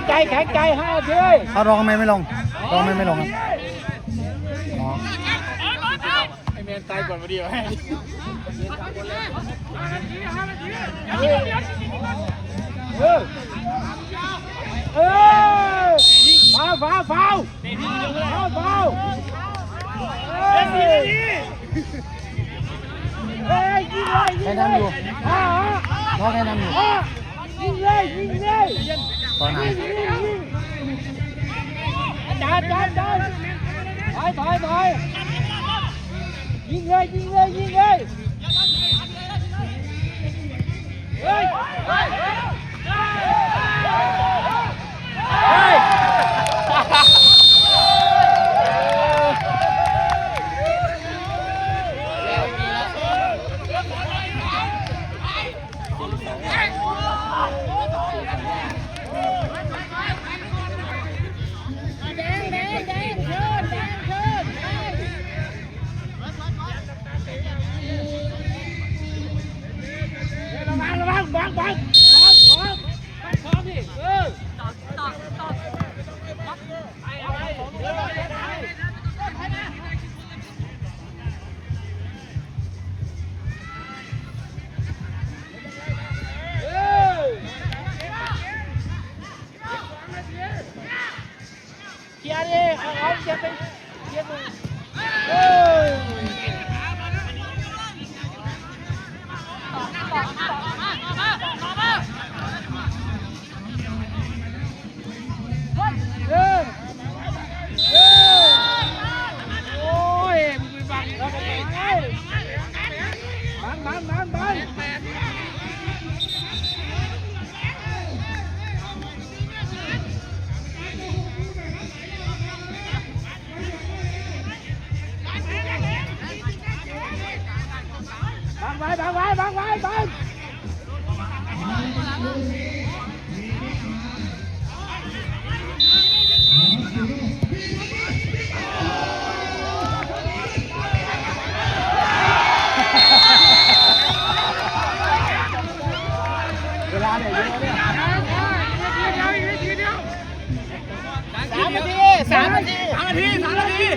ໃຈ ແຂງໃຈ ຫ້ານາທີ ເອົາ ລອງແມ່ນໄມ່ລົງ ລອງແມ່ນໄມ່ລົງ ອໍ ໄອ້ແມ່ນຕາຍກ່ອນພໍດີວ່າ ເອີ ເອີ ຟາວ ຟາວ ຟາວ ຟາວ ເອີ ເອີ ຍິງເລີຍ ຍິງເລີຍ ໃຫ້ນຳຢູ່ ອ່າ ຮອ ໃຫ້ນຳຢູ່ ອ່າ ຍິງເລີຍ ຍິງເລີຍ ຕອນນັ້ນ ຍິງ ຍິງ ຍິງ ຈານ ຈານ ຈານ ຖອຍ ຖອຍ ຖອຍ ຍິງເລີຍ ຍິງເລີຍ ຍິງເລີຍ ເຮີ້ຍ ເຮີ້ຍ ເຮີ້ຍ ລະວັງ ລະວັງ ບັງ ບັງ ບັງ ບັງ ບັງ ບັງ ເອີ ເຄຍເດ້ ເອົາ ເອົາ ເຄຍໄປ ເຄຍໄປ ເອີ ເອີ ເອີ ໂອ້ຍ ມຶງໄປບັງເຂົາໄປ ບັງ ບັງ ບັງ ບັງ. ບັງໄວ້ ບັງໄວ້ ບັງໄວ້ ບັງ. ເວລາເຫຼືອຢູ່ເລີຍ ສາມນາທີ ສາມນາທີ ສາມນາທີ ສາມນາທີ ສາມນາທີ.